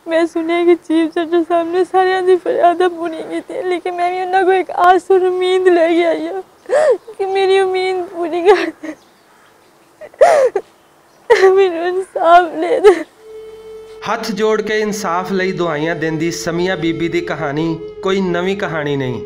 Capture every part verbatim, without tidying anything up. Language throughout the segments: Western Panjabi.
میں سنیا کہ چیف جسٹس صاحب نے ساریاں دی فریاداں پوری کیتی، لیکن میں وی انہاں کوں ایک آس اور امید لے کے آئی ہاں کہ میری امید پوری کر دے، مینوں انصاف لے دے۔ ہتھ جوڑ کے انصاف لئی دعائیاں دیندی سمیا بی بی دی کہانی کوئی نویں کہانی نہیں۔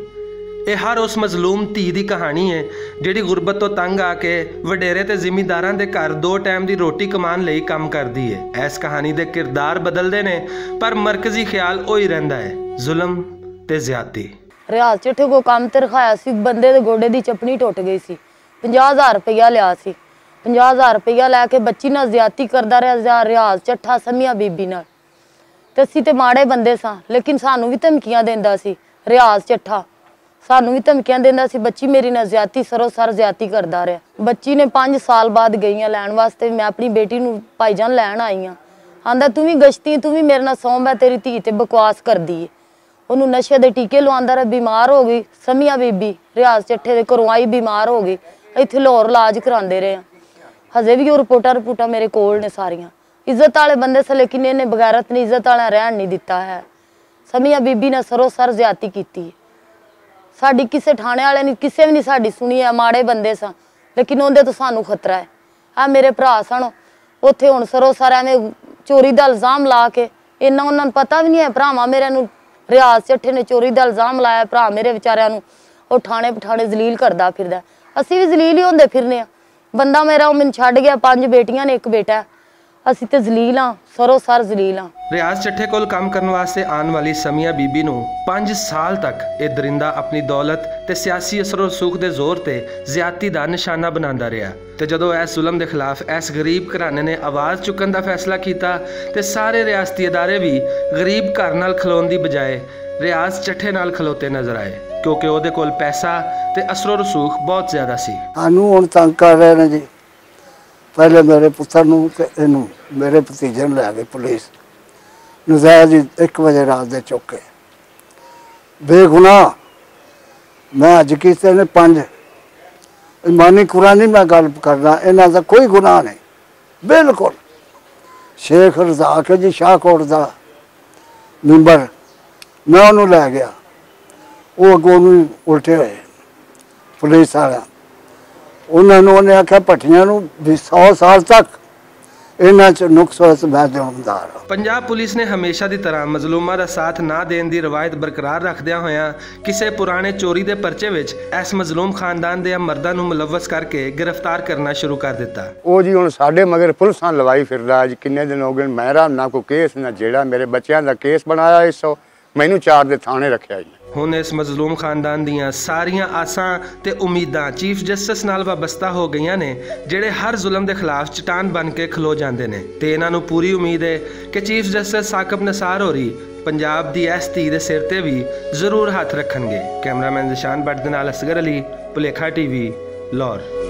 ایہہ ہر اس مظلوم تھی دی کہانی ہے جیہڑی غربت توں تنگ آ کے وڈیرے تے ذمہ داراں دے گھر دو ٹائم دی روٹی کمان لئی کم کردی ہے۔ ایس کہانی دے کردار بدلدے نے، پر مرکزی خیال اوہی رہندا ہے، ظلم تے زیادتی۔ ریاض چٹھے کو کم تے رکھایا سی، بندے دے گوڈے دی چپنی ٹوٹ گئی سی، پنجاہ ہزار روپیہ لیا سی، پنجاہ ہزار روپیہ لے کے بچی نال زیادتی کردا رہیا ریاض چٹھا سمیا بی بی نال۔ تے اسی تے ماڑے بندے ساں، لیکن سانوں وی دھمکیاں دیندا سی ریاض چٹھا۔ سانوں وی دھمکیاں دیندا سی، بچی میری نال زیادتی، سرو سر زیادتی کردا رہیا۔ بچی نے پنج سال بعد گئی آں لین واسطے، میں اپنی بیٹی نوں بھائی جان لین آئی آں۔ آندا، "توں وی گشتی، توں وی میرے نال سونب ہے، تیری دھی تے بکواس کردی ہے۔" اونوں نشے دے ٹیکے لواندا رہیا، بیمار ہو گئی۔ سمیا بی بی ریاض چٹھے دے گھروں آئی، بیمار ہو گئی۔ ایتھے لاہور علاج کراندے رہے آں۔ ہزے وی او رپورٹاں، رپورٹاں میرے کول نے ساریاں۔ عزت والے بندے سے، لیکن انہیں بغیرت نے عزت والا رہن نہیں دتا ہے۔ سمیا بی بی نے سرو سر زیادتی کیتی۔ ساڈی کسے تھانے والے نہیں، کسے وی نہیں ساڈی سنی ہے، ماڑے بندے ساں، لیکن اوندے تو سانوں خطرہ ہے۔ اے میرے بھرا سن، اوتھے ہن سرو سر ایویں چوری دا الزام لا کے، انہاں انہاں نوں پتہ وی نہیں ہے۔ بھراواں میرے نوں ریاض چٹھے نے چوری دا الزام لایا، بھرا میرے وچاریاں نوں او تھانے پٹھانے ذلیل کردا پھردا ہے۔ اسی وی ذلیل ہی ہوندے پھرنے آں۔ بندہ میرا او مینوں چھڈ گیا، پنج بیٹیاں نے، ایک بیٹا ہے۔ اسی تے ذلیل ہاں، سرو سر ذلیل ہاں۔ ریاض چٹھے کول کم کرن واسطے آن والی سمیا بی بی نوں پنج سال تک اے درندہ اپنی دولت تے سیاسی اثر و رسوخ دے زور تے زیادتی دا نشانہ بناندا رہیا۔ تے جدوں ایس ظلم دے خلاف ایس غریب گھرانے نے آواز چکن دا فیصلہ کیتا، تے سارے ریاستی ادارے وی غریب گھر نال کھلون دی بجائے ریاض چٹھے نال کھلوتے نظر آئے، کیونکہ اوہدے کول پیسہ تے اثر و رسوخ بہت زیادہ سی۔ سانوں ہن تنگ کر رہے نے جی۔ پہلے میرے پتر نوں تے اینوں، میرے بھتیجے نوں لے گئی پولیس۔ نزائز ہی ایک بجے رات دے چوکے۔ بے گناہ۔ میں اج کیتے نے پنج۔ ایمانی قرآنی میں گل کرنا، انہاں دا کوئی گناہ نہیں۔ بالکل۔ شیخ رضا کے جی شاہ کوٹ دا ممبر، میں انہوں لے گیا۔ وہ اگوں نوں الٹے ہوئے پولیس والا۔ انہوں نے آخیا، "پٹھیاں نوں بھی سو سال تک انہاں چ نقص ہوئے تو میں ذمہ دار ہاں۔" پنجاب پولیس نے ہمیشہ دی طرح مظلوماں دا ساتھ نہ دین دی روایت برقرار رکھدیاں ہویاں کسے پرانے چوری دے پرچے وچ ایس مظلوم خاندان دے مرداں نوں ملوث کر کے گرفتار کرنا شروع کر دتا۔ او جی ہن ساڈے مگر پولیساں لوائی پھردا، اج کنے دن ہو گئے، میرا نہ کوئی کیس نہ جیڑا، میرے بچیاں دا کیس بنایا اس سو، مینوں چار دے تھانے رکھیا جی۔ ہن اس مظلوم خاندان دیاں ساریاں آساں تے امیداں چیف جسٹس نال وابستہ ہو گئیاں نے، جڑے ہر ظلم دے خلاف چٹان بن کے کھلو جاندے نے، تے انہاں نوں پوری امید ہے کہ چیف جسٹس ثاقب نثار ہوری پنجاب دی ایس دھی دے سر تے وی ضرور ہتھ رکھن گے۔ کیمرہ مین ذیشان بٹ دے نال اصغر علی، پلیکھا ٹی وی، لاہور۔